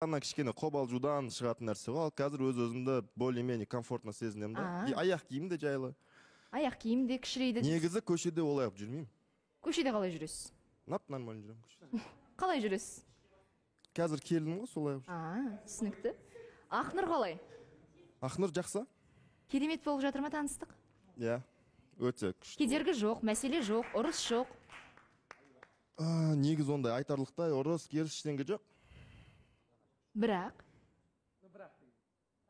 Ана кішкене қобалжудан шығатын нәрсе ғой. Ал қазір өз өзімді более-менее комфортно сезінемін да. И аяқ киім де жайлы. Аяқ киім де кішірейді. Негізі көшеде олай қылып жүрмеймін. Көшеде қалай жүресіз? Нап нормально жүремін көшеде. Қалай жүресіз? Қазір келдім ғой, солай қылып. Түсінікті. Ақнұр қалай? Ақнұр жақсы. Керемет болып жатыр ма таныстық? Иә, өте күшті. Кедергі жоқ, мәселе жоқ, ұрыс жоқ. Негізі ондай айтарлықтай ұрыс, керіс ештеңе жоқ. Бірақ?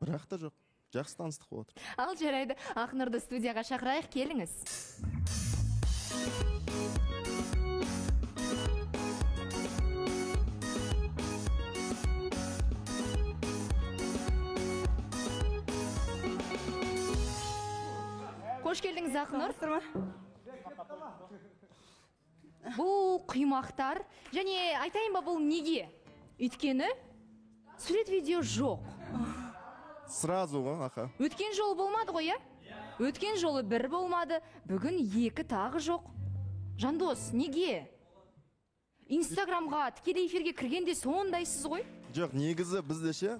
Бірақ та жоқ. Жақсы таныстық болып отыр. Ал жарайды, Ақнұрды студияға шақырайық, келіңіз. Қош келдіңіз, Ақнұр. Бұл құймақтар. Және айтайын ба, бұл неге? Өйткені сурет видео жоқ. Сразу ғой, аха. Өткен жолы болмады ғой, иә? Өткен жолы бір болмады, бүгін екі тағы жоқ. Жандос, неге? Инстаграмға, тікелей эфирге кіргенде сондайсыз ғой? Жоқ, негізі бізде ше,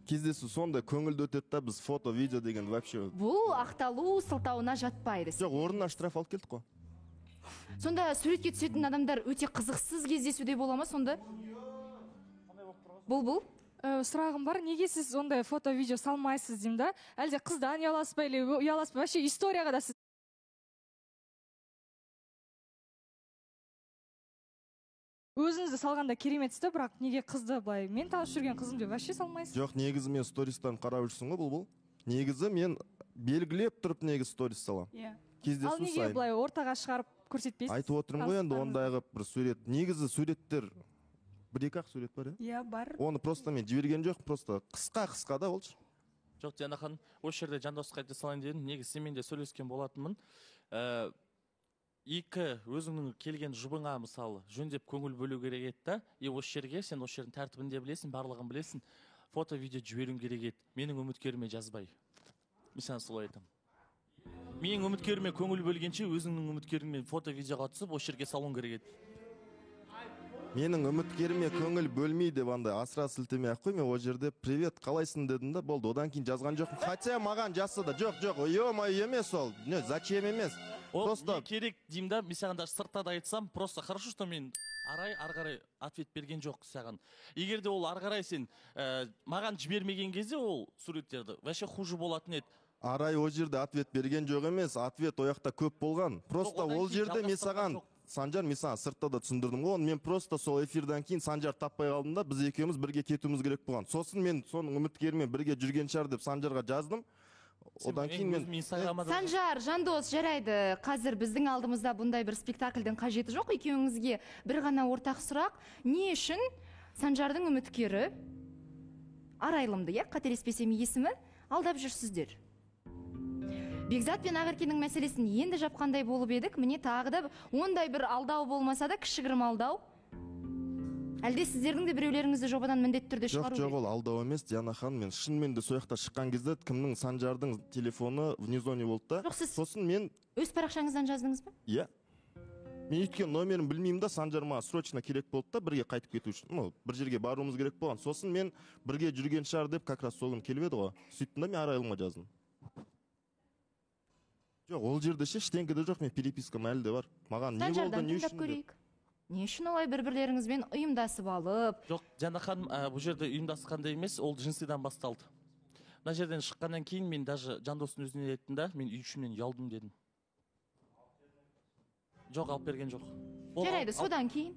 кездесу сондай көңілді өтеді да, біз фото, видео деген вообще. Бұл ақталу сылтауына жатпайды. Жоқ, орнына штраф алып келдік қой. Сонда суретке түсетін адамдар өте қызықсыз кездесуде бола ма сонда? Бұл-бұл? Сұрағым бар, неге сіз ондай фото, видео салмайсыз деймін да? Әлде қыздан ұяласыз ба, или ұяласыз ба? Вообще историяға да сіз өзіңізді салғанда кереметсіз, бірақ неге қызды былай, мен танысып жүрген қызым деп вообще салмайсыз? Жоқ, негізі мен стористан қарап жүрсің ғой, бұл-бұл. Негізі мен белгілеп тұрып негізі сторис саламын. Иә. Кездесу Ал неге сайын. Былай ортаға шығарып көрсетпейсіз? Айтып отырмын ғой енді, ондай қылып бір сурет. Негізі суреттер бір-екі ақ сурет бар, иә? Бар. Оны просто мен жіберген жоқ, просто қысқа-қысқа да олшы. Жоқ, Диана ханым, осы жерде Жандосқа айта салайын дедім. Негізі сенімен де сөйлескен болатынмын. Екі өзіңнің келген жұбыңа мысалы жөндеп көңіл бөлу керек еді да. И осы жерге сен осы жердің тәртібін де білесің, барлығын білесің. Фото, видео жіберуің керек еді. Менің үміткеріме жазбай. Мен саған солай айтамын. Менің үміткеріме көңіл бөлгенше өзіңнің үміткеріңмен фото, видеоға түсіп осы жерге салуың керек еді. Менің үміткеріме көңіл бөлмей деп андай асыра сілтемей ақ қой, мен ол жерде привет, қалайсың дедім да, болды, одан кейін жазған жоқпын. Хотя маған жазса да, жоқ, жоқ, ё-моё емес ол, не, зачем емес. Ол просто не керек деймін да, мен саған даже сыртта да айтсам, просто хорошо, что мен Арай ары қарай ответ берген жоқ саған. Егер де ол ары қарай сен маған жібермеген кезде ол суреттерді вообще хуже болатын еді. Арай ол жерде ответ берген жоқ емес, ответ ол жақта көп болған. Просто ол жерде мен саған, Санжар, мен саған сыртта да түсіндірдім ғой, оны мен просто сол эфирден кейін Санжар таппай қалдым да, біз екеуміз бірге кетуіміз керек болған. Сосын мен соның үміткерімен бірге жүрген шығар деп Санжарға жаздым. Одан кейін мен Санжар, Жандос, жарайды, қазір біздің алдымызда бұндай бір спектакльдің қажеті жоқ. Екеуіңізге бір ғана ортақ сұрақ. Не үшін Санжардың үміткері Арайлымды, иә, қателеспесем есімі, алдап жүрсіздер? Бекзат пен Ақеркенің мәселесін енді жапқандай болып едік. Міне тағы да ондай бір алдау болмаса да кішігірім алдау. Әлде сіздердің де біреулеріңізді жобадан міндетті түрде шығару керек? Жоқ, ол алдау емес, Диана ханым. Мен шынымен де сол жақта шыққан кезде кімнің Санжардың телефоны вне зоне болды да. Жоқ, сіз сосын мен өз парақшаңыздан жаздыңыз ба? Иә. Мен өйткені номерін білмеймін да, Санжар маған срочно керек болды да, бірге қайтып кету үшін. Ну, бір жерге баруымыз керек болған. Сосын мен бірге жүрген шығар деп как раз сол күні келіп еді ғой. Сөйттім да мен Арайлымға жаздым. Жоқ, ол жерде ше ештеңе де жоқ, мен перепискам әлі де бар. Маған не болды, не үшін деп. Не үшін олай бір-бірлеріңізбен ұйымдасып алып? Жоқ, Диана ханым, бұл жерде ұйымдасқанда емес, ол жынсыдан басталды. Мына жерден шыққаннан кейін мен даже Жандостың өзіне айттым да, мен үй ішімнен ұялдым дедім. Жоқ, алып берген жоқ. Жарайды, содан кейін?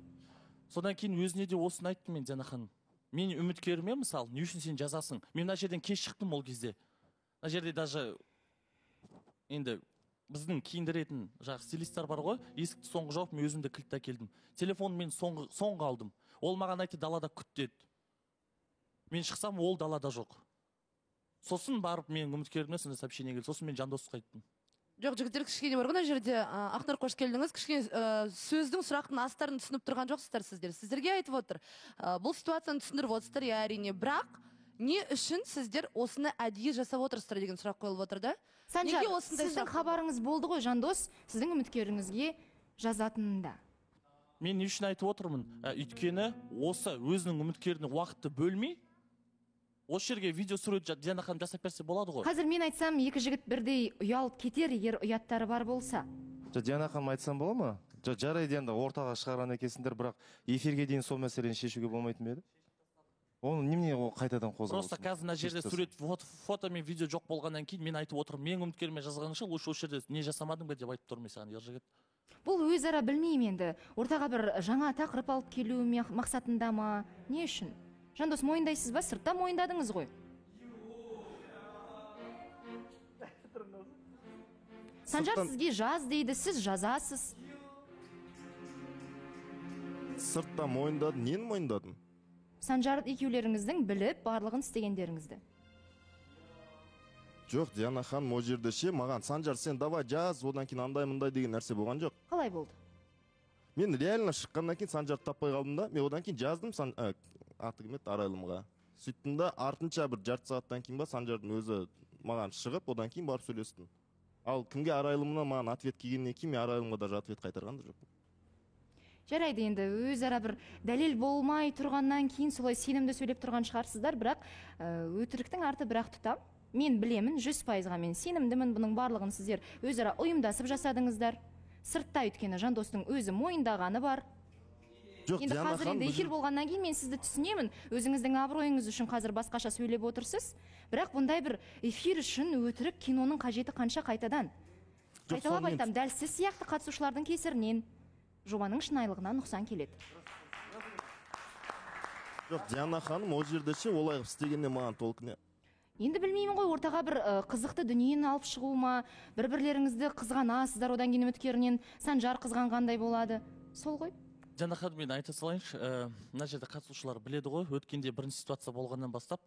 Содан кейін өзіне де осыны айттым мен, Диана ханым. Мен үміткеріме, мысалы, не үшін сен жазасың? Мен мына жерден кеш шықтым ол кезде. Мына жерде даже енді біздің киіндіретін жаңағы стилисттер бар ғой, есікті соңғы жауып, мен өзімді кілтті әкелдім. Телефон мен соңғы алдым. Ол маған айтты, далада күт деді. Мен шықсам, ол далада жоқ. Сосын барып менің үміткеріме сондай сообщение келді. Сосын мен Жандосқа айттым. Жоқ, жігіттер, кішкене бар ғой мына жерде. Ақнұр, қош келдіңіз. Кішкене сөздің, сұрақтың астарын түсініп тұрған жоқсыздар сіздер. Сіздерге айтып отыр. Бұл ситуацияны түсіндіріп отырсыздар, иә, әрине. Бірақ не үшін сіздер осыны әдейі жасап отырсыздар деген сұрақ қойылып отыр да? Санжар, сіздің хабарыңыз болды ғой, Жандос, сіздің үміткеріңізге жазатынында. Мен не үшін айтып отырмын? Өйткені осы өзінің үміткеріне уақытты бөлмей, осы жерге видео сурет Диана ханым жасап берсе болады ғой. Қазір мен айтсам, екі жігіт бірдей ұялып кетер, егер ұяттары бар болса. Диана ханым, айтсам бола ма? Жарайды, енді ортаға шығарған екенсіңдер, бірақ эфирге дейін сол мәселені шешуге болмайтын ба еді? Оны немене ол қайтадан қозғалсын? Просто қазір мына жерде сурет, фото мен видео жоқ болғаннан кейін мен айтып отырмын, мен үміткеріме жазғанша лучше осы жерде не жасамадың ба деп айтып тұрмын мен саған, ер жігіт. Бұл өзара білмеймін енді. Ортаға бір жаңа тақырып алып келу мақсатында ма? Не үшін? Жандос, мойындайсыз ба? Сыртта мойындадыңыз ғой. Санжар сізге жаз дейді, сіз жазасыз. Сыртта мойындадым, нені мойындадым? Санжар екеулеріңіздің біліп барлығын істегендеріңізді. Жоқ, Диана ханым, ол жерде ше, маған Санжар сен давай жаз, одан кейін андай мындай деген нәрсе болған жоқ. Қалай болды? Мен реально шыққаннан кейін Санжарды таппай қалдым да, мен одан кейін жаздым, аты кім еді, Арайлымға. Сөйттім да, артынша бір жарты сағаттан кейін ба Санжардың өзі маған шығып, одан кейін барып сөйлестім. Ал кімге, Арайлымына маған ответ келгеннен кейін мен Арайлымға даже ответ қайтарған да жоқпын. Жарайды, енді өзара бір дәлел болмай тұрғаннан кейін солай сенімді сөйлеп тұрған шығарсыздар, бірақ өтіріктің арты бірақ тұтам. Мен білемін, 100%-ға мен сенімдімін, бұның барлығын сіздер өзара ұйымдасып жасадыңыздар. Сыртта өйткені Жандостың өзі мойындағаны бар. Жоқ, енді қазір енді эфир болғаннан кейін мен сізді түсінемін, өзіңіздің абыройыңыз үшін қазір басқаша сөйлеп отырсыз, бірақ бұндай бір эфир үшін өтірік киноның қажеті қанша қайтадан. Қайталап айтам, дәл сіз сияқты қатысушылардың кесірінен жобаның шынайылығына нұқсан келеді. Жоқ, Диана ханым, ол жерде ше, олай қылып істегенде маған толық не? Енді білмеймін ғой, ортаға бір қызықты дүниені алып шығу ма, бір-бірлеріңізді қызғанасыздар, одан кейін үміткерінен Санжар қызғанғандай болады. Сол ғой. Диана ханым, мен айта салайыншы, мына жерде қатысушылар біледі ғой, өткенде бірінші ситуация болғаннан бастап,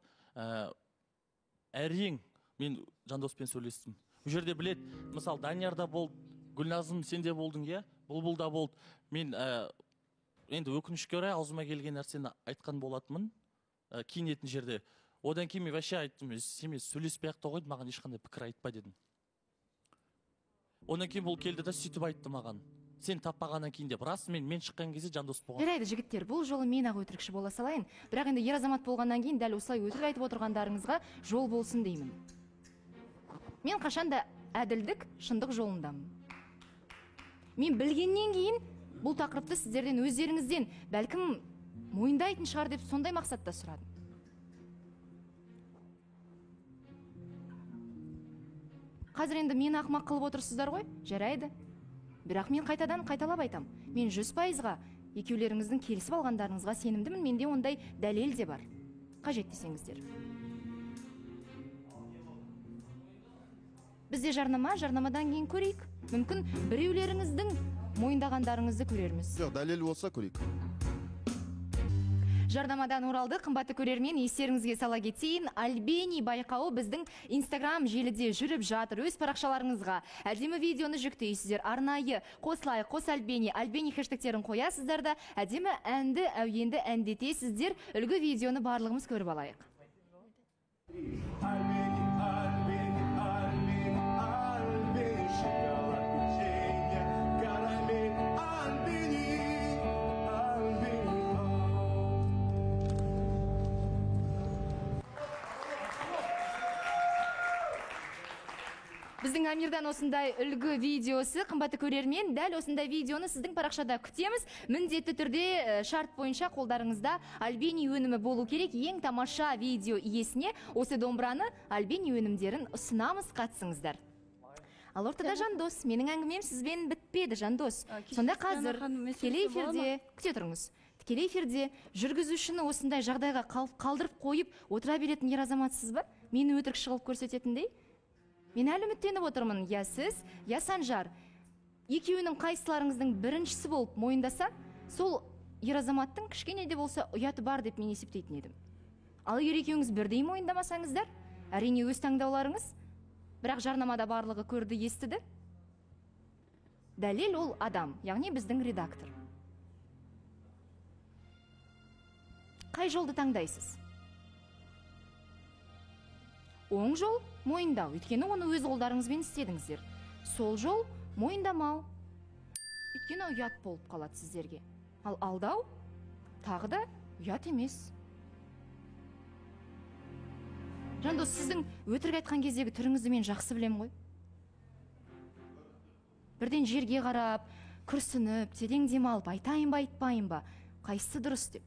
әрең мен Жандоспен сөйлестім. Бұл жерде біледі, мысалы, Данияр да болды, Гүлназым сен де болдың, иә? Бұлбұл да болды. Мен енді өкінішке орай аузыма келген нәрсені айтқан болатынмын, киінетін жерде. Одан кейін мен вообще айттым, сенімен сөйлеспей ақ та қойдым, маған ешқандай пікір айтпа дедім. Одан кейін бұл келді да сөйтіп айтты маған. Сен таппағаннан кейін деп. Расымен мен шыққан кезде Жандос болған. Жарайды, жігіттер, бұл жолы мен ақ өтірікші бола салайын. Бірақ енді ер азамат болғаннан кейін дәл осылай өтірік айтып отырғандарыңызға жол болсын деймін. Мен қашанда әділдік, шындық жолындамын. Мен білгеннен кейін бұл тақырыпты сіздерден өздеріңізден бәлкім мойындайтын шығар деп сондай мақсатта сұрадым. Қазір енді мені ақымақ қылып отырсыздар ғой, жарайды. Бірақ мен қайтадан қайталап айтам. Мен 100%-ға екеулеріңіздің келісіп алғандарыңызға сенімдімін, менде ондай дәлел де бар. Қажет десеңіздер. Бізде жарнама, жарнамадан кейін көрейік. Мүмкін біреулеріңіздің мойындағандарыңызды көрерміз. Жоқ, дәлел болса көрейік. Жарнамадан оралды, қымбатты көрермен, естеріңізге сала кетейін, Альбени байқауы біздің Инстаграм желіде жүріп жатыр. Өз парақшаларыңызға әдемі видеоны жүктейсіздер. Арнайы қос лайк, қос Альбени, Альбени хэштегтерін қоясыздар да, әдемі әнді, әуенді әндетесіздер. Үлгі видеоны барлығымыз көріп алайық. Альбени, Альбени, Альбени, Альбени, шоколад, печенье, карамель, Альбени, Альбени. Біздің Амирдан осындай үлгі видеосы, қымбатты көрермен, дәл осындай видеоны сіздің парақшада күтеміз. Міндетті түрде шарт бойынша қолдарыңызда Альбени өнімі болу керек. Ең тамаша видео иесіне осы домбыраны, Альбени өнімдерін ұсынамыз, қатысыңыздар. Ал ортада Жандос, менің әңгімем сізбен бітпеді, Жандос. Сонда қазір тікелей эфирде, күте тұрыңыз. Тікелей эфирде жүргізушіні осындай жағдайға қалдырып қойып отыра беретін ер азаматсыз ба? Мені өтірікші қылып көрсететіндей? Мен әлі үміттеніп отырмын, я сіз, я Санжар. Екеуінің қайсыларыңыздың біріншісі болып мойындаса, сол ер азаматтың кішкене де болса ұяты бар деп мен есептейтін едім. Ал егер екеуіңіз бірдей мойындамасаңыздар, әрине өз таңдауларыңыз, бірақ жарнамада барлығы көрді, естіді. Дәлел ол адам, яғни біздің редактор. Қай жолды таңдайсыз? Оң жол мойындау, өйткені оны өз қолдарыңызбен істедіңіздер. Сол жол мойындамау, өйткені ұят болып қалады сіздерге. Ал алдау тағы да ұят емес. Жандос, сіздің өтірік айтқан кездегі түріңізді мен жақсы білем ғой. Бірден жерге қарап, күрсініп, терең демалып, айтайын ба, айтпайын ба, қайсысы дұрыс деп.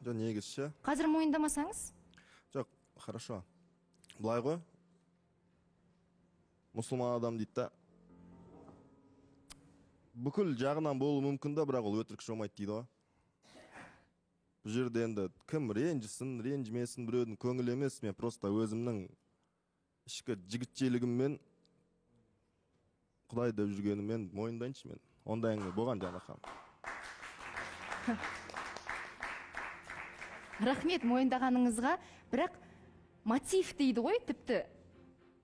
Жоқ, негізі ше. Қазір мойындамасаңыз? Жоқ, хорошо. Былай ғой. Мұсылман адам дейді да. Бүкіл жағынан болуы мүмкін да, бірақ ол өтірікші болмайды дейді ғой. Бұл жерде енді кім ренжісін, ренжімесін, біреудің көңілі емес, мен просто өзімнің ішкі жігітшелігіммен Құдай деп жүргенімен мойындайыншы мен. Ондай әңгіме болған, Диана ханым. Рахмет мойындағаныңызға, бірақ мотив дейді ғой, тіпті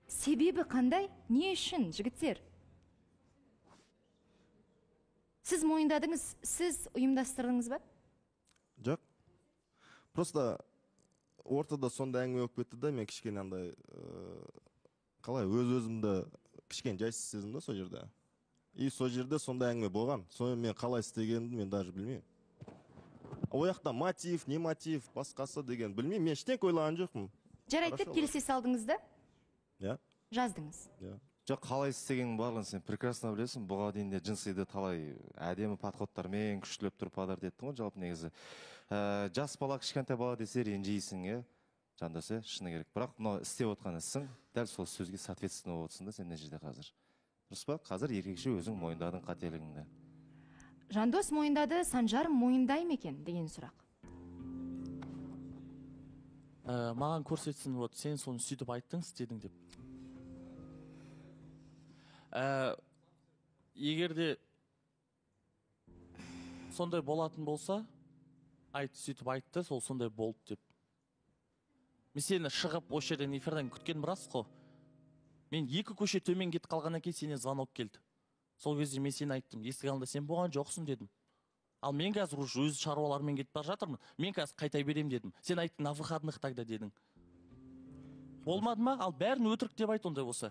себебі қандай, не үшін, жігіттер? Сіз мойындадыңыз, сіз ұйымдастырдыңыз ба? Жоқ. Просто ортада сондай әңгіме болып кетті да, мен кішкене андай қалай өз-өзімді кішкене жайсыз сездім да сол жерде. И сол жерде сондай әңгіме болған. Сонымен мен қалай істегенімді мен даже білмеймін. Ол жақта мотив, не мотив, басқасы деген білмеймін. Мен ештеңе ойлаған жоқпын. Жарайды деп келісе салдыңыз да? Иә. Жаздыңыз. Иә. Жоқ, қалай істегенің барлығын сен прекрасно білесің. Бұға дейін де жынсыйды талай әдемі подходтармен күштілеп тұрып подарок еттің ғой жалпы негізі. Жас бала, кішкентай бала десе ренжисің, е? Жандос, шыны керек. Бірақ мынау істеп отқан ісің дәл сол сөзге соответственно болып отырсың да сен мына жерде қазір. Дұрыс па? Қазір еркекше өзің мойындадың қателігіңді. Жандос мойындады, Санжар мойындай ма екен деген сұрақ. Маған көрсетсін, вот сен соны сөйтіп айттың, істедің деп. Егер де сондай болатын болса, айт, сөйтіп айтты, сол сондай болды деп. Мен сені шығып осы жерден эфирден күткен біраз қой. Мен екі көше төмен кетіп қалғаннан кейін сенен звонок келді. Сол кезде мен сені айттым, есік алдында сен болған жоқсың дедім. Ал мен қазір уже өз шаруаларыммен кетіп бара жатырмын, мен қазір қайта беремін дедім. Сен айттың, на выходных тогда дедің. Болмады ма? Ал бәрін өтірік деп айт ондай болса.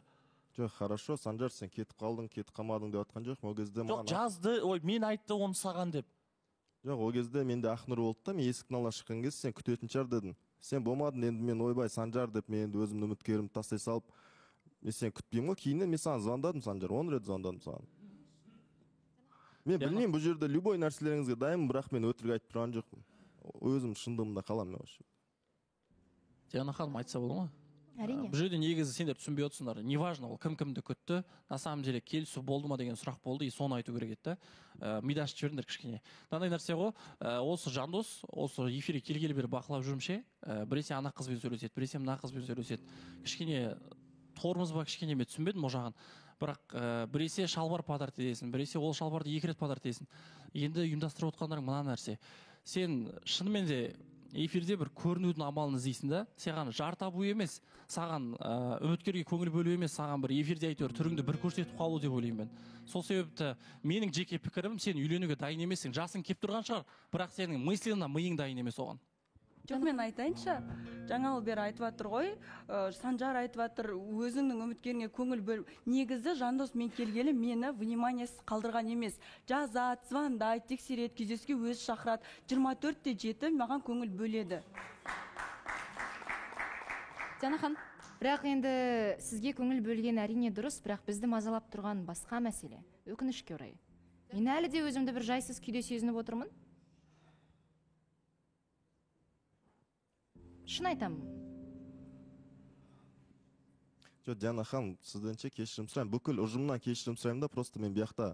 Жоқ, хорошо, Санжар, сен кетіп қалдың, кетіп қалмадың деп атқан жоқпын. Ол кезде маған... Жоқ, жазды, ой, мен айтты оны саған деп. Жоқ, ол кезде менде Ақнұр болды да, мен есіктің алдына шыққан кезде сен күтетін шығар дедім. Сен болмадың, енді мен ойбай Санжар деп, мен енді өзімнің үміткерімді тастай салып, мен сені күтпеймін ғой. Кейіннен мен саған звондадым, Санжар, 10 рет звондадым саған. Мен білмеймін, бұл жерде любой нәрселеріңізге дайынмын, бірақ мен өтірік айтып тұрған жоқпын. Өзім шындығымда қаламын мен вообще. Диана ханым, айтса бола ма? Әрине. Бұл жерде негізі сендер түсінбей отырсыңдар. Неважно, ол кім кімді күтті, на самом деле келісу болды ма деген сұрақ болды, и соны айту керек еді да. Миды ашып жіберіңдер кішкене. Мынандай нәрсе ғой, осы Жандос, осы эфирге келгелі бері бақылап жүрмін ше, біресе ана қызбен сөйлеседі, біресе мына қызбен сөйлеседі. Кішкене тормоз ба, кішкене мен түсінбедім ол жағын. Бірақ біресе шалбар подарок етесің, біресе ол шалбарды екі рет подарок етесің. Енді ұйымдастырып отқандарың мына нәрсе. Сен шынымен де эфирде бір көрінудің амалын іздейсің да, саған жар табу емес, саған үміткерге көңіл бөлу емес, саған бір эфирде әйтеуір түріңді бір көрсетіп қалу деп ойлаймын мен. Сол себепті менің жеке пікірім, сен үйленуге дайын емессің, жасың кеп тұрған шығар, бірақ сенің мысленно миың дайын емес оған. Жоқ, мен айтайыншы, жаңалы бері айтып жатыр ғой, Санжар айтып жатыр, өзіңнің үміткеріңе көңіл бөл. Негізі Жандос мен келгелі мені вниманиесіз қалдырған емес. Жазады, звондайды, тексереді, кездесуге өзі шақырады. 24/7 маған көңіл бөледі. Диана ханым. Бірақ енді сізге көңіл бөлген әрине дұрыс, бірақ бізді мазалап тұрған басқа мәселе. Өкінішке орай. Мен әлі де өзімді бір жайсыз күйде сезініп отырмын. Шын айтамын. Жоқ, Диана ханым, сізден кешірім сұраймын. Бүкіл ұжымнан кешірім сұраймын да, просто мен бұяқта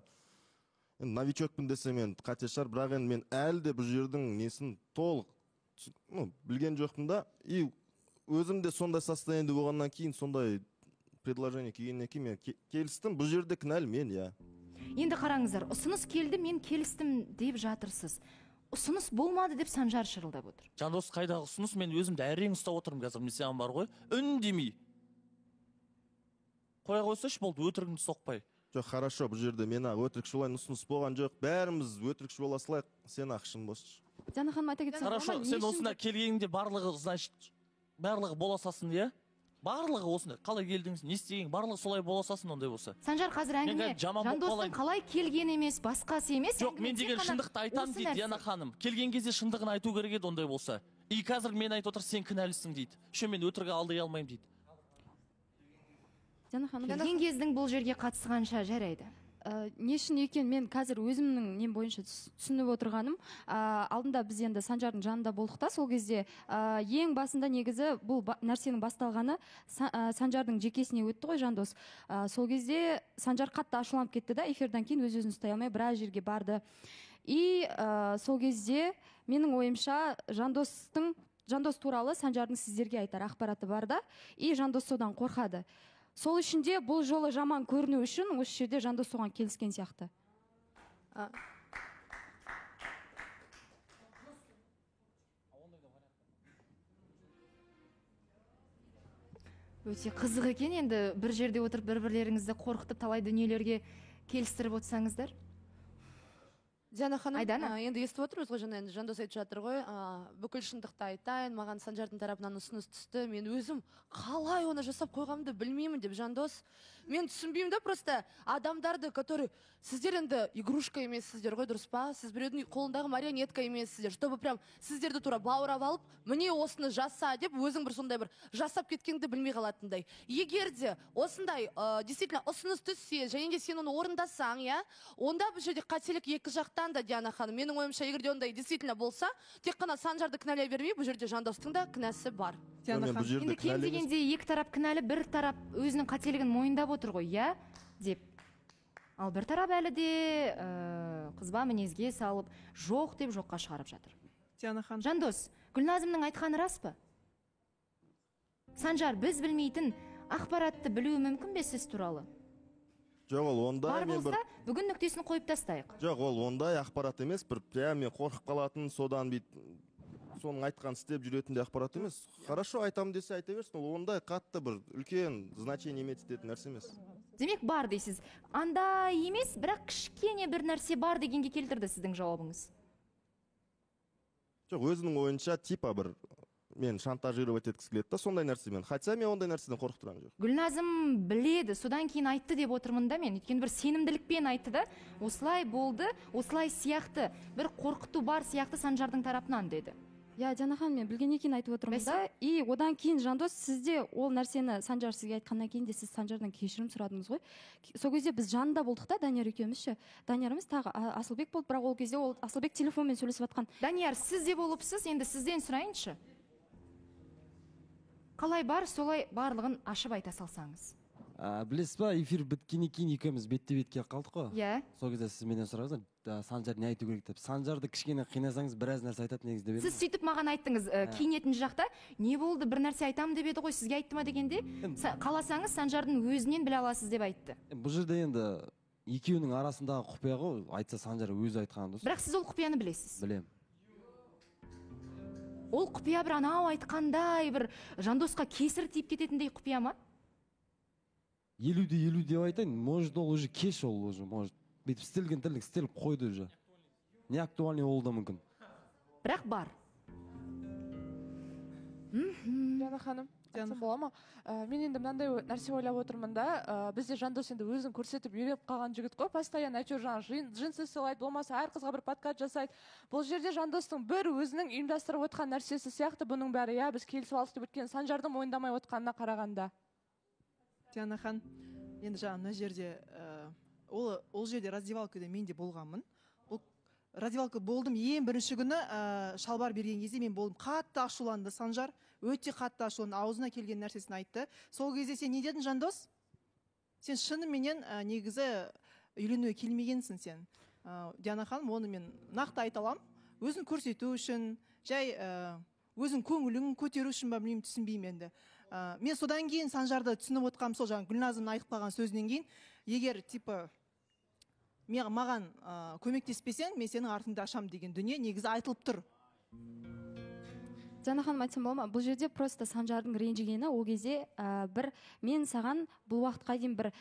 енді новичокпын десем енді қате шығар, бірақ енді мен әлі де бұл жердің несін толық білген жоқпын да. И өзім де сондай состояниеде болғаннан кейін, сондай предложение келгеннен кейін мен келістім. Бұл жерде кінәлі мен, иә. Енді қараңыздар, ұсыныс келді, мен келістім деп жатырсыз. Ұсыныс болмады деп Санжар шырылдап отыр. Жандос, қайдағы ұсыныс? Мен өзімді әрең ұстап отырмын қазір. Мен саған бар ғой, үндемей. Қоя қойсайшы, болды, өтірігіңді соқпай. Жоқ, хорошо, бұл жерде мен ақ өтірікші болайын, ұсыныс болған жоқ. Бәріміз өтірікші бола салайық, сен ақ шын болшы. Диана ханым, айта кетсең, Хорошо, сен осында келгеніңде барлығы, значит, барлығы бола салсын, иә? Барлығы осындай. Қалай келдіңіз, не істеген, барлығы солай бола салсын ондай болса. Санжар, қазір әңгіме Жандостың қалай келген емес, басқасы емес. Жоқ, мен деген шындықты айтам дейді Диана ханым. Келген кезде шындығын айту керек еді ондай болса. И қазір мен айтып отыр, сен кінәлісің дейді. Еще мен өтірік алдай алмаймын дейді. Диана ханым, келген кездің бұл жерге қатысқанша жарайды. Не үшін екен мен қазір өзімнің нем бойынша түсініп отырғаным, алдында біз енді Санжардың жанында болдық та, сол кезде ең басында негізі бұл нәрсенің басталғаны Санжардың жекесіне өтті ғой Жандос. Сол кезде Санжар қатты ашуланып кетті да, эфирден кейін өз өзін ұстай алмай біраз жерге барды. И сол кезде менің ойымша Жандос туралы Санжардың сіздерге айтар ақпараты бар да, и Жандос содан қорқады. Сол үшін де бұл жолы жаман көріну үшін осы жерде Жандос соған келіскен сияқты. Өте қызық екен енді, бір жерде отырып бір-бірлеріңізді қорқытып талай дүниелерге келістіріп отырсаңыздар. Диана ханым, енді естіп отырмыз ғой, жаңа енді Жандос айтып жатыр ғой, бүкіл шындықты айтайын, маған Санжардың тарапынан ұсыныс түсті, мен өзім қалай оны жасап қойғанымды білмеймін деп. Жандос, мен түсінбеймін да, просто адамдарды, который сіздер енді игрушка емессіздер ғой, дұрыс па? Сіз біреудің қолындағы марионетка емессіздер, чтобы прям сіздерді тура баурап алып, міне осыны жаса деп, өзің бір сондай бір жасап кеткенді білмей қалатындай. Егер де осындай действительно ұсыныс түссе, және де сен оны орындасаң, иә, онда бұл жерде қателік екі жақтан да, Диана ханым. Менің ойымша, егер де ондай действительно болса, тек қана Санжарды кінәлай бермей, бұл жерде Жандостың да кінәсі бар. Енді кем дегенде екі тарап кінәлі, бір тарап өзінің қателігін мойындап отыр ғой, иә, деп. Ал бір тарап әлі де қызба мінезге салып, жоқ деп жоққа шығарып жатыр. Диана ханым. Жандос, Гүлназымның айтқаны рас па? Санжар, біз білмейтін ақпаратты білуі мүмкін бе сіз туралы? Жоқ, ол ондай бар болса, бүгін нүктесін қойып тастайық. Жоқ, ол ондай ақпарат емес, бір прям мен қорқып қалатын, содан соның айтқан істеп жүретіндей ақпарат емес. Хорошо, айтам десе айта берсін, ол ондай қатты бір үлкен значение иметь ететін нәрсе емес. Демек бар дейсіз. Андай емес, бірақ кішкене бір нәрсе бар дегенге келтірді сіздің жауабыңыз. Жоқ, өзінің ойынша типа бір мен шантажировать еткісі келеді да, сондай нәрсемен. Хотя мен ондай нәрседен қорқып тұрған жоқ. Гүлназым біледі, содан кейін айтты деп отырмын да мен. Өйткені бір сенімділікпен айтты да, осылай болды, осылай сияқты, бір қорқыту бар сияқты Санжардың тарапынан деді. Иә, Диана ханым, мен білгеннен кейін айтып отырмын да. И одан кейін Жандос, сізде ол нәрсені Санжар сізге айтқаннан кейін де сіз Санжардан кешірім сұрадыңыз ғой. Сол кезде біз жанында болдық та, Данияр екеуміз ше. Даниярымыз тағы Асылбек болды, бірақ ол кезде ол Асылбек телефонмен сөйлесіп жатқан. Данияр, сіз де болыпсыз, енді сізден сұрайыншы. Қалай бар, солай барлығын ашып айта салсаңыз. Білесіз ба, эфир біткеннен кейін екеуміз бетте-бетке қалдық қой. Иә. Сол кезде сіз менен сұрағыңыз, Санжар не айту керек деп. Санжарды кішкене қинасаңыз біраз нәрсе айтады негізі деп едім. Сіз сөйтіп маған айттыңыз, киінетін жақта не болды, бір нәрсе айтам деп еді ғой, сізге айтты ма дегенде, қаласаңыз Санжардың өзінен біле аласыз деп айтты. Бұл жерде енді екеуінің арасындағы құпия ғой, айтса Санжар өзі айтқан дұрыс. Бірақ сіз ол құпияны білесіз. Білемін. Ол құпия бір анау айтқандай, бір Жандосқа кесір тиіп кететіндей құпия ма? 50-50 деп айтайын, может ол уже кеш, ол уже, может, бүйтіп істелген тірлік істеліп қойды уже. Не актуальный ол да мүмкін. Бірақ бар. Диана ханым, айтсам бола ма? Мен енді мынандай нәрсе ойлап отырмын да, бізде Жандос енді өзін көрсетіп үйреніп қалған жігіт қой, постоянно әйтеуір жаңағы джинсы сыйлайды, болмаса әр қызға бір подкат жасайды. Бұл жерде Жандостың бір өзінің ұйымдастырып отқан нәрсесі сияқты бұның бәрі, иә, біз келісіп алдық деп өткен Санжардың мойындамай отқанына қарағанда. Диана ханым, енді жаңа мына жерде ол жерде раздевалкада мен де болғанмын. Ол раздевалка болдым, ең бірінші күні шалбар берген кезде мен болдым. Қатты ашуланды Санжар, өте қатты ашуланды, аузына келген нәрсесін айтты. Сол кезде сен не дедің, Жандос? Сен шыныменен негізі үйленуге келмегенсің сен. Диана ханым, оны мен нақты айта аламын. Өзін көрсету үшін, жай өзің көңілін көтеру үшін ба, білмеймін, түсінбеймін енді. Мен содан кейін Санжарды түсініп отқаным сол жаңа Гүлназымның айтып қалған сөзінен кейін, егер типа маған көмектеспесең, мен сенің артыңды ашам деген дүние негізі айтылып тұр. Диана ханым, айтсам бола ма? Бұл жерде просто Санжардың ренжігені ол кезде бір мен саған бұл уақытқа дейін бір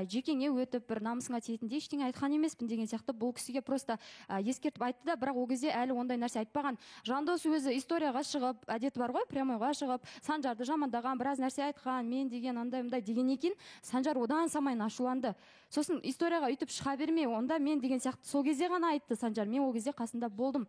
жекеңе өтіп, бір намысыңа тиетіндей ештеңе айтқан емеспін деген сияқты бұл кісіге просто ескертіп айтты да, бірақ ол кезде әлі ондай нәрсе айтпаған. Жандос өзі историяға шығып, әдеті бар ғой, прямойға шығып, Санжарды жамандаған, біраз нәрсе айтқан, мен деген андай мындай дегеннен кейін Санжар одан самайын ашуланды. Сосын историяға өйтіп шыға берме, онда мен деген сияқты сол кезде ғана айтты Санжар. Мен ол кезде қасында болдым.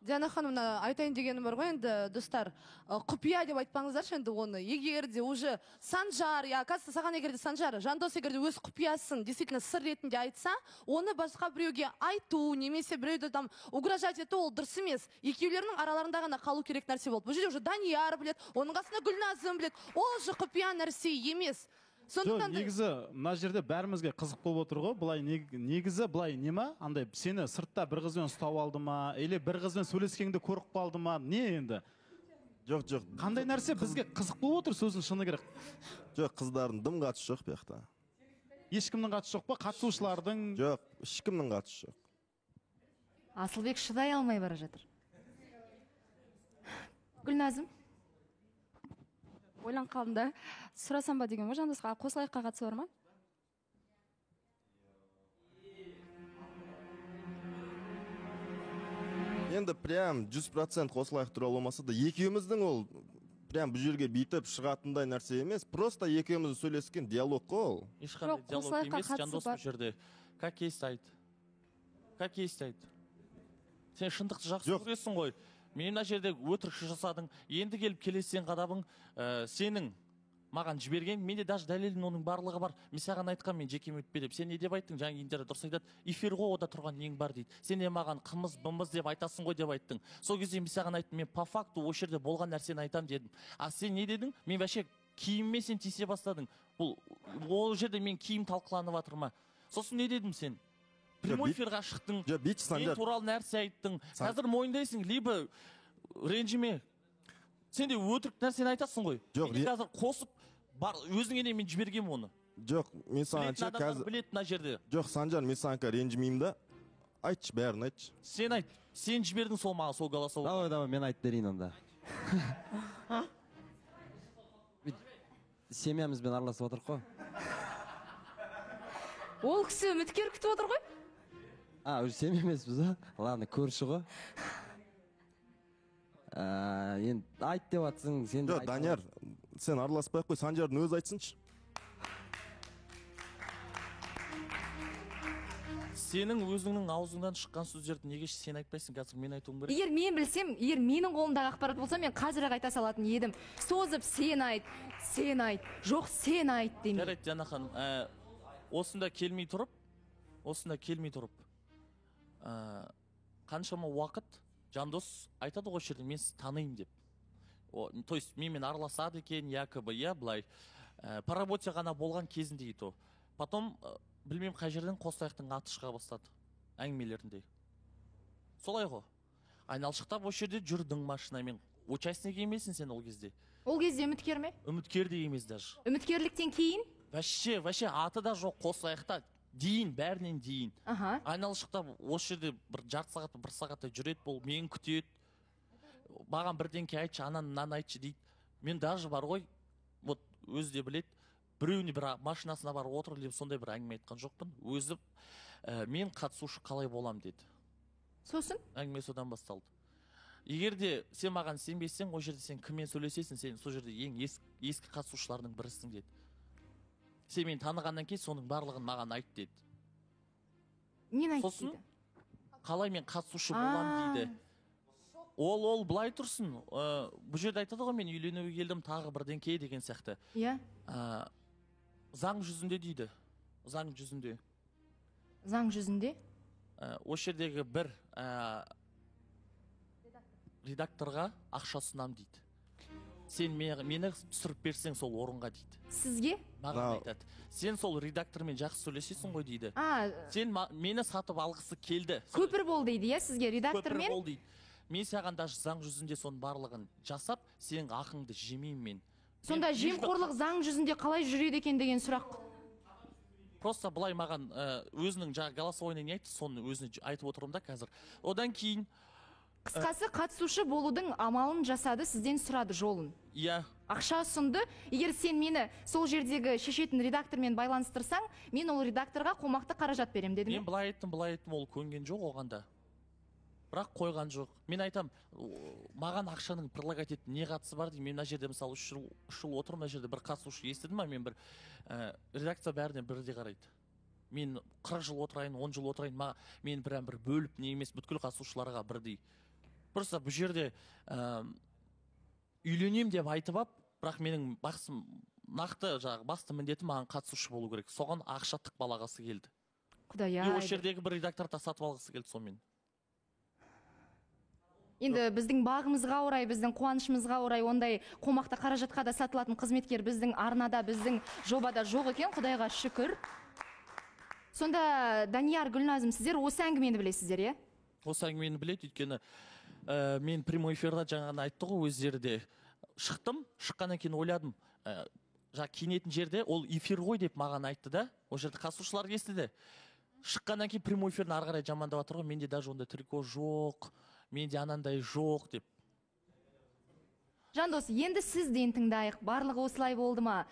Диана ханым, мына айтайын дегенім бар ғой енді, достар, құпия деп айтпаңыздаршы енді оны. Егер де уже Санжар, я, оказывается, саған егер де Санжар, Жандос егер де өз құпиясын действительно сыр ретінде айтса, оны басқа біреуге айту немесе біреуді там угрожать ету ол дұрыс емес. Екеулерінің араларында ғана қалу керек нәрсе болды. Бұл жерде уже Данияр біледі, оның қасында Гүлназым біледі. Ол уже құпия нәрсе емес. Жоқ, негізі мына жерде бәрімізге қызық болып отыр ғой. Былай негізі былай не ма? Андай сені сыртта бір қызбен ұстап алды ма? Или бір қызбен сөйлескеніңді көріп қалды ма? Не енді? Жоқ, жоқ. Қандай нәрсе бізге қызық болып отыр, сөздің шыны керек. Жоқ, қыздардың дым қатысы жоқ бұл жақта. Ешкімнің қатысы жоқ па? Қатысушылардың? Жоқ, ешкімнің қатысы жоқ. Асылбек шыдай алмай бара жатыр. Гүлназым. Ойланып қалдым да. Сұрасам ба деген ғой Жандосқа, қосылайыққа қатысы бар ма? Енді прям 100% қосылайық туралы болмаса да, екеуміздің ол прям бұл жерге бүйтіп шығатындай нәрсе емес, просто екеуміздің сөйлескен диалог қой ол. Ешқандай диалог емес, Жандос бұл жерде. Как есть айт. Как есть айт. Сен шындықты жақсы көресің ғой. Мен мына жерде өтірікші жасадың, енді келіп келесен қадабың, сенің маған жіберген, менде даже дәлелдің оның барлығы бар. Мен саған айтқан, мен жекеме өтпе деп. Сен не деп айттың? Жаңа Индира дұрыс айтады. Эфир ғой, ода тұрған нең бар дейді. Сен де маған қымыз, бымыз деп айтасың ғой деп айттың. Сол кезде мен саған айттым, мен по факту осы жерде болған нәрсені айтам дедім. А сен не дедің? Мен вообще киіміме сен тиісе бастадың. Бұл ол жерде мен киім талқыланып жатыр ма? Сосын не дедім сен? Прямой эфирға шықтың, мен туралы нәрсе айттың. Қазір мойындайсың, либо ренжіме. Сен де өтірік нәрсені айтасың ғой. Жоқ, мен қазір қосып, бар, өзіңе не мен жібергенмін оны. Жоқ, мен саған ше қазір біледі мына жерде. Жоқ, Санжар, мен саған қазір ренжімеймін да. Айтшы, бәрін айтшы. Сен айт. Сен жібердің сол маған, сол голосовой. Давай, давай, мен айтып берейін онда. Семьямызбен араласып отырық қой. Ол кісі үміткер күтіп отыр ғой. А, уже семья емеспіз, а? Ладно, көрші ғой. Енді айт деп атсың, сен де айт. Жоқ, Данияр, сен араласпай ақ қой, Санжардың өзі айтсыншы. Сенің өзіңнің аузыңнан шыққан сөздерді неге сен айтпайсың, қазір мен айтуым керек. Егер мен білсем, егер менің қолымдағы ақпарат болса, мен қазір-ақ айта салатын едім. Созып сен айт, сен айт, жоқ сен айт демей. Жарайды, Диана ханым, осында келмей тұрып, қаншама уақыт Жандос айтады ғой жерде, мен сізді танимын деп. То есть менімен араласады екен, якобы, иә, былай. По работе ғана болған кезінде еді. Потом, білмеймін қай жерден Қосаяқтың аты шыға бастады әңгімелерінде. Солай ғой. Айналшықтап осы жерде жүрдің машинамен. Участник емессің сен ол кезде. Ол кезде үміткер ме? Үміткер де емес даже. Үміткерліктен кейін? Вообще аты да жоқ, Қосаяқта дейін, бәрінен дейін. Айналшықтап осы жерде бір жарты сағат, бір сағатта жүреді, бұл мені күтеді. Маған бірдеңке айтшы, ананы мынаны айтшы дейді. Мен даже бар ғой, вот өзі де біледі, біреуіне бір машинасына барып отыр деп сондай бір әңгіме айтқан жоқпын. Өзі мен қатысушы қалай болам деді. Сосын? Әңгіме содан басталды. Егер де сен маған сенбесең, ол жерде сен кіммен сөйлесесің, сен сол жерде ең ескі қатысушылардың бірісің деді. Сен мені танығаннан кейін соның барлығын маған айт деді. Нені айт сосын, дейді? Қалай мен қатысушы болам дейді. Ол былай тұрсын. Бұл жерде айтады ғой, мен үйленуге келдім, тағы бірдеңке деген сияқты. Иә. Заң жүзінде дейді. Заң жүзінде. Заң жүзінде? Осы жердегі бір редакторға ақша ұсынам дейді. Сен мені түсіріп берсең сол орынға дейді. Сізге? Маған айтады. Сен сол редактормен жақсы сөйлесесің ғой дейді. Сен мені сатып алғысы келді. Көпір бол дейді, иә, сізге редактормен? Көпір бол дейді. Мен саған даже заң жүзінде соның барлығын жасап, сенің ақыңды жемеймін мен. Сонда жемқорлық заң жүзінде қалай жүреді екен деген сұрақ. Просто былай маған өзінің жаңа голосовойына не айтты, соны өзіне айтып отырмын да қазір. Одан кейін Қысқасы, қатысушы болудың амалын жасады, сізден сұрады жолын. Иә. Ақша ұсынды. Егер сен мені сол жердегі шешетін редактормен байланыстырсаң, мен ол редакторға қомақты қаражат берем деді ме? Мен былай айттым, былай айттым, ол көнген жоқ оған да. Бірақ қойған жоқ. Мен айтам, маған ақшаның предлагать етіп не қатысы бар деймін. Мен мына жерде мысалы 3 жыл отырмын, мына жерде бір қатысушы естідім ма, мен бір редакция бәріне бірдей қарайды. Мен 40 жыл отырайын, 10 жыл отырайын, мен прям бір бөліп не емес, бүткіл қатысушыларға бірдей. Просто бұл жерде үйленем деп айтып ап, бірақ менің басым, нақты жаңағы басты міндетім маған қатысушы болу керек. Соған ақша тықпалағысы келді. Құдай И ай. осы жердегі бір редактор та сатып алғысы келді сонымен. Енді біздің бағымызға орай, біздің қуанышымызға орай ондай қомақты қаражатқа да сатылатын қызметкер біздің арнада, біздің жобада жоқ екен, Құдайға шүкір. Сонда Данияр, Гүлназым, сіздер осы әңгімені білесіздер, иә? Осы әңгімені біледі, өйткені мен прямой эфирда жаңағыны айтты ғой өздері де. Шықтым, шыққаннан кейін ойладым, жаңа киінетін жерде ол эфир ғой деп маған айтты да, ол жерде қатысушылар естіді. Шыққаннан кейін прямой эфирін ары қарай жамандап жатыр ғой, менде даже ондай трико жоқ, менде анандай жоқ деп. Жандос, енді сізден тыңдайық, барлығы осылай болды ма?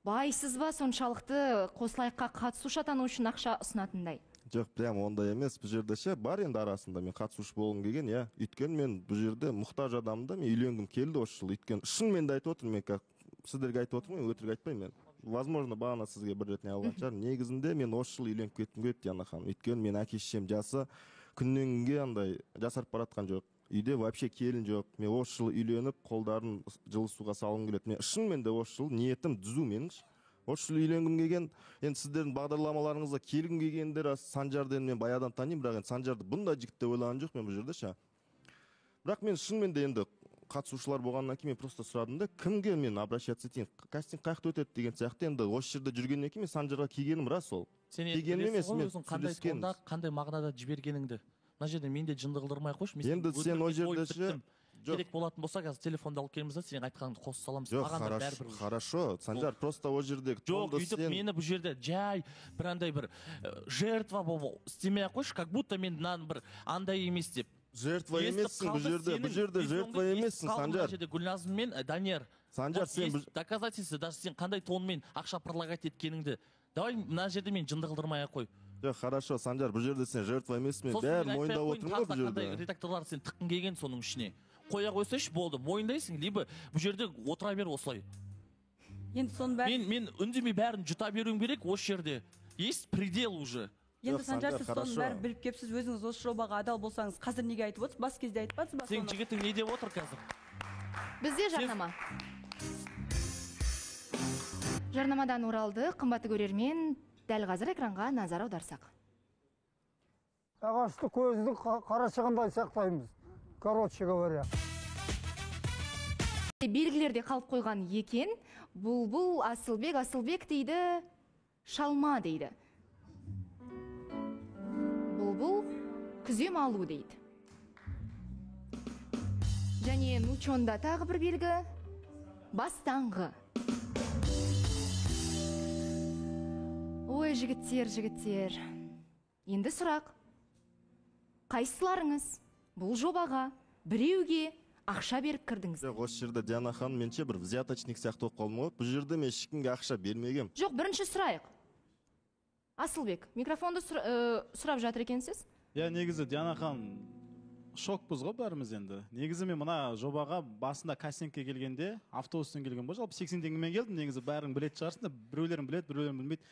Байсыз ба соншалықты қосылайыққа қатысушы атану үшін ақша ұсынатындай? Жоқ, прям ондай емес. Бұл жерде ше бар енді арасында мен қатысушы болғым келген, иә. Өйткені мен бұл жерде мұқтаж адаммын да, мен үйленгім келді осы жылы. Өйткені шынымен де айтып отырмын, мен как сіздерге айтып отырмын, мен өтірік айтпаймын мен. Возможно, бағана сізге бір рет не алған шығар. Негізінде мен осы жылы үйленіп кеткім келді, Диана ханым. Өйткені мен әке шешем жасы күннен күнге андай жасарып бара жатқан жоқ. Үйде вообще келін жоқ. Мен осы жылы үйленіп, қолдарын жылы суға салғым келеді. Мен шынымен де осы жылы ниетім түзу менің. Осы жылы үйленгім келген. Енді сіздердің бағдарламаларыңызға келгім келгенде рас, Санжарды енді мен баяғыдан танимын, бірақ енді Санжарды бұндай жігіт деп ойлаған жоқ мен бұл жерде ше. Бірақ мен шынымен де енді қатысушылар болғаннан кейін мен просто сұрадым да, кімге мен обращаться етейін, кастинг қаяқта өтеді деген сияқты. Енді осы жерде жүргеннен кейін мен Санжарға келгенім рас ол. Сен енді Келгенім білесің емес, ғой мен өзің қандай сөйлескенбіз. тонда, қандай мағынада жібергеніңді. Мына жерде мен де жынды қылдырмай қойшы, мен Енді сені сен ол өтірік жерде қойып ше, біттім. жоқ. Керек болатын болса қазір телефонды алып келеміз да, сенің айтқаныңды қоса саламыз. Жоқ, Маған да хорошо, бәрібір. хорошо, Санжар, просто ол жердегі Жоқ, тонды өйтіп сен мені бұл жерде жай бір андай бір жертва болып істемей ақ қойшы, как будто мен мынаны бір андай емес деп. Жертва Естіп емессің бұл қалды жерде, бұл сенің жерде жертва видеоңды емессің, естіп қалдым мына Санжар. жерде Гүлназым мен Данияр. Санжар, Вот сен есть бұл доказательство, даже сен қандай тонмен ақша предлагать еткеніңді. Давай мына жерде мен жынды қылдырмай ақ қой. Жоқ, хорошо, Санжар, бұл жерде сен жертва емессің, мен Сосын бәрін мен айтпай мойындап ақ қояйын, отырмын ғой тағы да бұл қандай жерде. редакторлар сен тыққың келген соның ішіне. Қоя қойсайшы, болды, мойындайсың, либо бұл жерде отыра бер осылай. Енді соның бәрін Мен үндемей бәрін жұта беруім керек осы жерде. Есть предел уже. Енді Санжар, сіз соның бәрін біліп келіпсіз, өзіңіз осы жобаға адал болсаңыз, қазір неге айтып отырсыз? Бас кезде айтпадыңыз ба Сен соны? жігітің не деп отыр қазір? Бізде жарнама. Жарнамадан оралды, қымбатты көрермен, дәл қазір экранға назар аударсақ. Ағашты көздің қарашығындай сақтаймыз, короче говоря. Белгілерде қалып қойған екен. Бұлбұл Асылбек, Асылбек дейді, шалма дейді. Бұлбұл күзем алу дейді. Және Нучонда тағы бір белгі, бастаңғы. Ой, жігіттер, жігіттер. Енді сұрақ. Қайсыларыңыз бұл жобаға біреуге ақша беріп кірдіңіз? Жоқ, осы жерде Диана ханым, менше бір взяточник сияқты болып қалдым ғой. Бұл жерде мен ешкімге ақша бермегем. Жоқ, бірінші сұрайық. Асылбек, микрофонды сұрап жатыр екенсіз. Иә, негізі Диана ханым, шокпыз ғой бәріміз енді. Негізі мен мына жобаға басында кастингке келгенде автобуспен келген ғой, жалпы 80 теңгемен келдім. Негізі бәрін білетін шығарсыңдар, біреулерін біледі, біреулерін білмейді.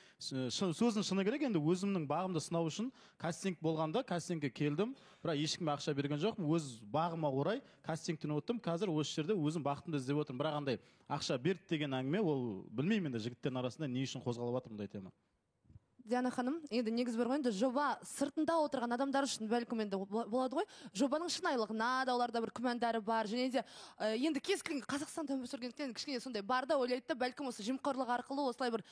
Сөздің шыны керек, енді өзімнің бағымды сынау үшін кастинг болғанда кастингке келдім, бірақ ешкімге ақша берген жоқпын. Өз бағыма орай кастингтен өттім. Қазір осы жерде өзім бақытымды іздеп отырмын. Бірақ андай ақша берді деген әңгіме, ол білмеймін енді жігіттердің арасында не үшін қозғалып жатыр мұндай тема. Диана ханым, енді негіз бар ғой, енді жоба сыртында отырған адамдар үшін бәлкім енді болады ғой, жобаның шынайылығына да оларда бір күмәндары бар, және де енді кез келген Қазақстанда өмір сүргендіктен кішкене сондай бар да ойлайды да, бәлкім осы жемқорлық арқылы осылай бір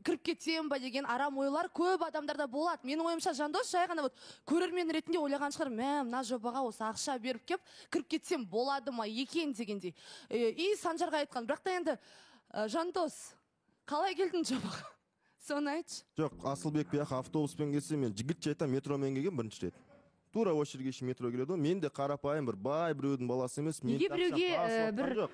кіріп кетсем ба деген арам ойлар көп адамдарда болады. Менің ойымша, Жандос жай ғана вот көрермен ретінде ойлаған шығар, мә, мына жобаға осы ақша беріп кеп кіріп кетсем болады ма екен дегендей. И Санжарға айтқан, бірақ та енді Жандос, қалай келдің жобаға? Соны айтшы. Жоқ, Асылбек бұяққа автобуспен келсе, мен жігітше айтамын, метромен келген бірінші рет. Тура осы жерге шейін метро келеді ғой. Мен де қарапайым бір бай біреудің баласы емес. Неге біреуге бір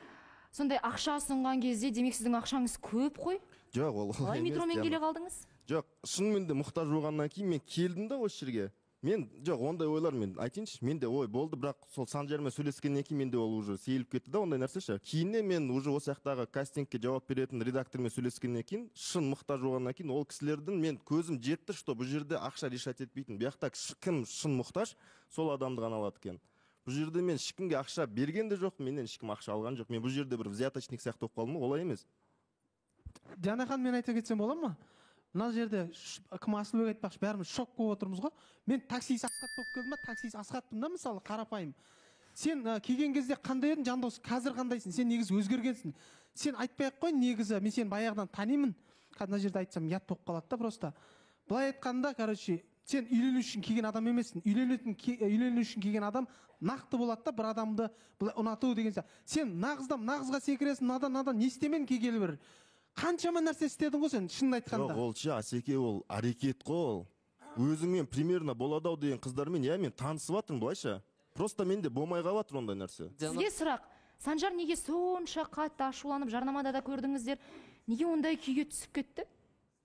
сондай ақша ұсынған кезде, демек сіздің ақшаңыз көп қой? Жоқ, ол қалай метромен келе қалдыңыз? Жоқ, шынымен де мұқтаж болғаннан кейін мен келдім да осы жерге. Мен жоқ, ондай ойлар мен айтайыншы, менде ой болды, бірақ сол Санжармен сөйлескеннен кейін менде ол уже сейіліп кетті да ондай нәрсе ше. Кейіннен мен уже осы жақтағы кастингке жауап беретін редактормен сөйлескеннен кейін, шын мұқтаж болғаннан кейін ол кісілердің мен көзім жетті, что бұл жерде ақша решать етпейтін. Бұл жақта кім шын мұқтаж, сол адамды ғана алады екен. Бұл жерде мен ешкімге ақша берген де жоқ, менен ешкім ақша алған жоқ. Мен бұл жерде бір взяточник сияқты болып қалдым, олай емес. Диана ханым, мен айта кетсем бола ма? Мына жерде кім Асылбек айтпақшы, бәріміз шок болып отырмыз ғой. Мен таксист Асхат болып келдім ба, таксист Асхатпын да, мысалы, қарапайым. Сен келген кезде қандай едің, Жандос, қазір қандайсың? Сен негізі өзгергенсің. Сен айтпай ақ қой, негізі мен сені баяғыдан танимын. Қазір мына жерде айтсам ұят болып қалады да просто. Былай айтқанда, короче, сен үйлену үшін келген адам емессің. Үйлену үшін келген адам нақты болады да, бір адамды былай ұнату деген сияқты. Сен нағыздан нағызға секіресің, надан не істемен келгелі бір. Қаншама нәрсе істедің ғой сен, шынын айтқанда. Жоқ, ол ше, Асеке, ол әрекет қой ол. Өзіңмен примерно болады ау деген қыздармен, иә, мен танысып жатырмын былайша. Просто менде болмай қалып жатыр ондай нәрсе. Сізге сұрақ, Санжар неге сонша қатты ашуланып, жарнамада да көрдіңіздер, неге ондай күйге түсіп кетті?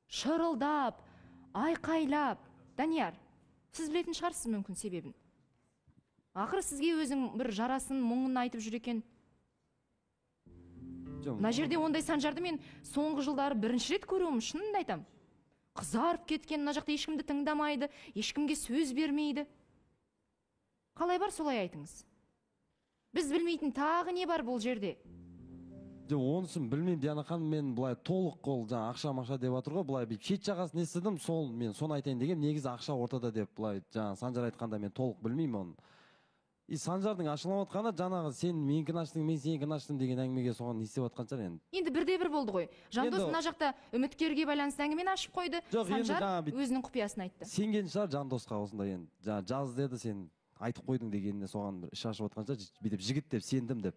Шырылдап, айқайлап. Данияр, сіз білетін шығарсыз мүмкін себебін. Ақыры сізге өзің бір жарасын, мұңын айтып жүр екен. Мына жерде ондай Санжарды мен соңғы жылдары бірінші рет көруім, шынымды айтам. Қызарып кеткен, мына жақта ешкімді тыңдамайды, ешкімге сөз бермейді. Қалай бар, солай айтыңыз. Біз білмейтін тағы не бар бұл жерде? Жоқ, онысын білмеймін, Диана ханым, мен былай толық ол жаңа ақша-мақша деп жатыр ғой, былай бүйтіп шет жағасын естідім, сол мен соны айтайын дегенмін, негізі ақша ортада деп былай жаңа Санжар айтқанда мен толық білмеймін оны. И Санжардың ашуланып отқаны жаңағы сен менікін аштың, мен сенікін аштым деген әңгімеге соған не істеп жатқан шығар енді. Енді бірде бір болды ғой. Жандос мына жақта үміткерге байланысты әңгімені ашып қойды. Санжар өзінің құпиясын айтты. Сенген шығар Жандосқа осындай енді. Жаңа жаз деді, сен айтып қойдың дегеніне соған бір іш ашып отқан шығар, бүйтіп жігіт деп сендім деп.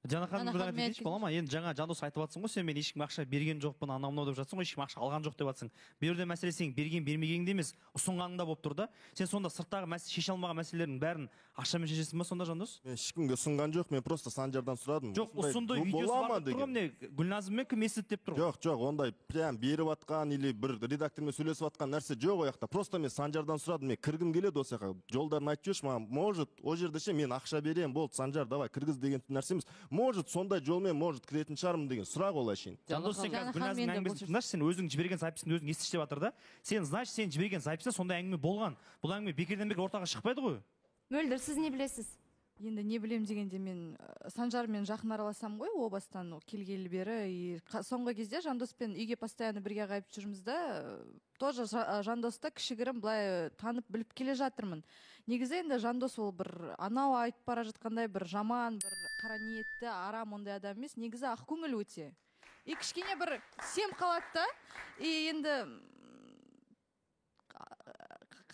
Диана ханым, бір айтып кетейінші бола ма? Енді жаңа Жандос айтып жатсың ғой, сен мен ешкімге ақша берген жоқпын, анау мынау деп жатсың ғой, ешкім ақша алған жоқ деп жатсың. Бұл жерде мәселе сен берген бермегеніңде емес, ұсынғаныңда болып тұр да. Сен сонда сырттағы шеше алмаған мәселелердің бәрін ақшамен шешесің ба сонда, Жандос? Мен ешкімге ұсынған жоқ, мен просто Санжардан сұрадым. Жоқ, ұсынды, видеосы бар деп тұр ғой, міне Гүлназыммен кім естіді деп тұр ғой. Жоқ, жоқ, ондай прям беріп атқан или бір редактормен сөйлесіп атқан нәрсе жоқ ол жақта. Просто мен Санжардан сұрадым, мен кіргім келеді осы жаққа. Жолдарын айтып жіберші маған. Может, ол жерде ше мен ақша беремін, болды, Санжар, давай кіргіз деген нәрсе емес. Может, сондай жолмен, может, кіретін шығармын деген сұрақ ол әшейін. Жандос, сен қазір Гүлназымның әңгімесін тыңдашы, сен өзің жіберген записін өзің естіші деп жатыр да. Сен, значит, сен жіберген записте сондай әңгіме болған. Бұл әңгіме бекерден бекер ортаға шықпайды ғой. Мөлдір, сіз не білесіз? Енді не білем дегенде мен Санжармен жақын араласам ғой, о бастан келгелі бері. И соңғы кезде Жандоспен үйге постоянно бірге қайтып жүрміз да, тоже Жандосты кішігірім былай танып біліп келе жатырмын. Негізі енді Жандос ол бір анау айтып бара жатқандай бір жаман, бір қара ниетті, арам ондай адам емес. Негізі ақкөңіл өте. И кішкене бір сем қалады да. И енді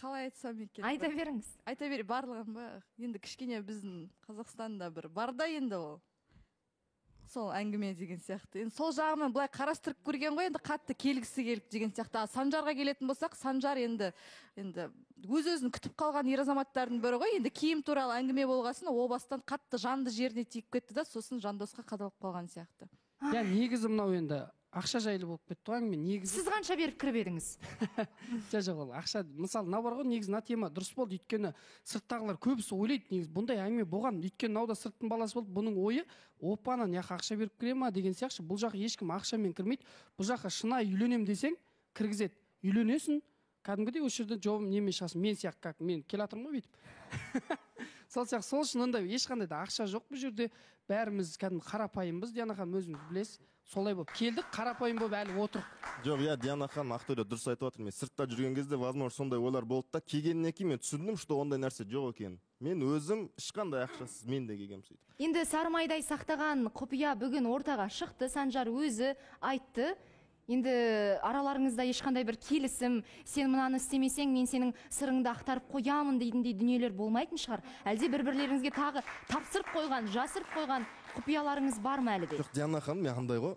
қалай айтсам екен? Айта беріңіз. Айта бер, барлығын ба? Енді кішкене біздің Қазақстанда бір бар да енді ол. Сол әңгіме деген сияқты. Енді сол жағымен былай қарастырып көрген ғой, енді қатты келгісі келіп деген сияқты. А Санжарға келетін болсақ, Санжар енді өз-өзін күтіп қалған ер азаматтардың бірі ғой. Енді киім туралы әңгіме болғасын, о бастан қатты жанды жеріне тиіп кетті да, сосын Жандосқа қадалып қалған сияқты. Я негізі мынау енді ақша жайлы болып кетті ғой әңгіме. Негізі сіз қанша беріп кіріп едіңіз? Жоқ, ол ақша, мысалы, мынау бар ғой, негізі мына тема дұрыс болды, өйткені сырттағылар көбісі ойлайды, негізі бұндай әңгіме болған, өйткені мынау да сырттың баласы болды, бұның ойы опа, ана жаққа ақша беріп кіре ма деген сияқты. Бұл жаққа ешкім ақшамен кірмейді, бұл жаққа шынайы үйленем десең кіргізеді, үйленесің, кәдімгідей осы жерден жауабым немен шығасың, мен сияқты, как мен келатырмын ғой бүйтіп. Сол сияқты, сол үшін ондай ешқандай да ақша жоқ бұл жерде, бәріміз кәдімгі қарапайымбыз, Диана ханым, өзіңіз білесіз. Солай болып келдік, қарапайым болып әлі отырық. Жоқ, иә, Диана ханым, Ақтөре дұрыс айтып жатыр. Мен сыртта жүрген кезде, возможно, сондай ойлар болды да, келгеннен кейін мен түсіндім, что ондай нәрсе жоқ екенін. Мен өзім ешқандай ақшасыз мен де келгенмін сөйтіп. Енді сарымайдай сақтаған құпия бүгін ортаға шықты, Санжар өзі айтты. Енді араларыңызда ешқандай бір келісім, сен мынаны істемесең, мен сенің сырыңды ақтарып қоямын дейтіндей дүниелер болмайтын шығар. Әлде бір-бірлеріңізге тағы тапсырып қойған, жасырып қойған құпияларыңыз бар ма әлі де? Жоқ, Диана ханым, мен андай ғой,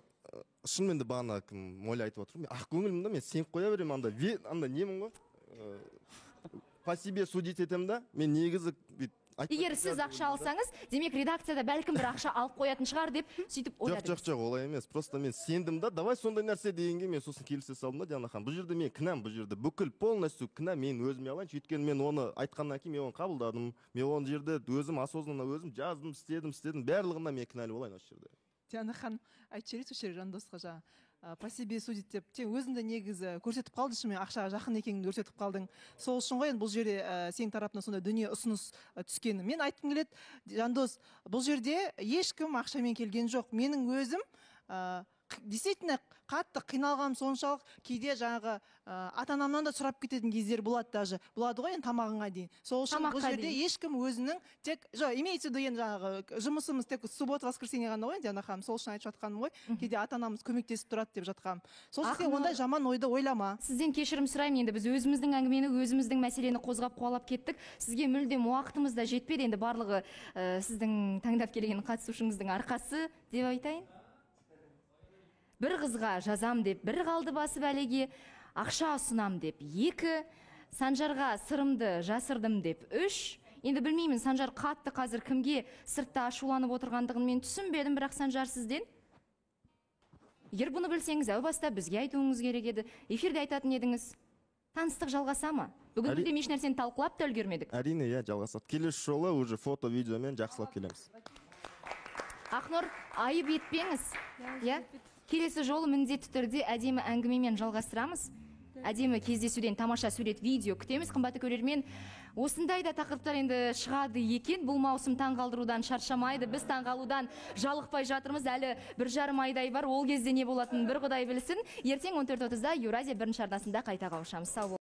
шынымен де бағана кім Моля айтып отыр, мен ақ көңілмін да, мен сеніп қоя беремін, андай немін ғой. по себе судить етемін да. Мен негізі бүйтіп Егер сіз ақша алсаңыз, демек, редакцияда бәлкім бір ақша алып қоятын шығар деп сөйтіп Жоқ, ойладыңыз. жоқ, жоқ, олай емес. Просто мен сендім да, давай сондай нәрсе дегенге мен сосын келісе салдым да, Диана ханым. Бұл жерде мен кінәм, бұл жерде бүкіл полностью кінә мен өзіме алайыншы. Өйткені мен оны айтқаннан кейін мен оны қабылдадым. Мен оны жерде өзім осознанно өзім жаздым, істедім, істедім. Барлығына мен кінәлі болайын осы жерде. Диана ханым, айтып жіберейінші осы жерде Жандосқа жаңа по себе судить деп. Сен өзіңді негізі көрсетіп қалдың, шынымен ақшаға жақын екеніңді көрсетіп қалдың. Сол үшін ғой енді бұл жерде сенің тарапынан сондай дүние ұсыныс түскені. Мен айтқым келеді, Жандос, бұл жерде ешкім ақшамен келген жоқ. Менің өзім действительно қатты қиналғаным соншалық, кейде жаңағы ата анамнан да сұрап кететін кездер болады даже. Болады ғой енді тамағыңа дейін. Сол үшін бұл Тамаққа жерде дейін. ешкім өзінің тек, жоқ, имеется в виду енді жаңағы жұмысымыз тек суббота, воскресенье ғана ғой енді, Диана ханым. Сол үшін айтып жатқаным ғой. Кейде ата анамыз көмектесіп тұрады деп жатқаным. Сол үшін сен Ақнұр, ондай жаман ойды ойлама. Сізден кешірім сұраймын, енді біз өзіміздің әңгімені, өзіміздің мәселені қозғап қуалап кеттік. Сізге мүлдем уақытымыз да жетпеді. Енді барлығы сіздің таңдап келген қатысушыңыздың арқасы деп айтайын. Бір қызға жазам деп бір қалды басы бәлеге, ақша ұсынам деп екі, Санжарға сырымды жасырдым деп үш. Енді білмеймін, Санжар қатты қазір кімге сыртта ашуланып отырғандығын мен түсінбедім, бірақ Санжар сізден. Егер бұны білсеңіз, әу баста бізге айтуыңыз керек еді. Эфирде айтатын едіңіз. Таныстық жалғаса ма? Бүгін мүлдем еш нәрсені талқылап та үлгермедік. Әрине, иә, жалғасады. Келесі жолы уже фото, видеомен жақсылап келеміз. Ақнұр, айып етпеңіз. Иә? Келесі жолы міндетті түрде әдемі әңгімемен жалғастырамыз. Әдемі кездесуден тамаша сурет, видео күтеміз, қымбатты көрермен. Осындай да тақырыптар енді шығады екен. Бұл маусым таңғалдырудан шаршамайды. Біз таңғалудан жалықпай жатырмыз. Әлі 1,5 айдай бар. Ол кезде не болатынын бір Құдай білсін. Ертең 14:30-да Еуразия бірінші арнасында қайта қауышамыз. Сау болыңыз.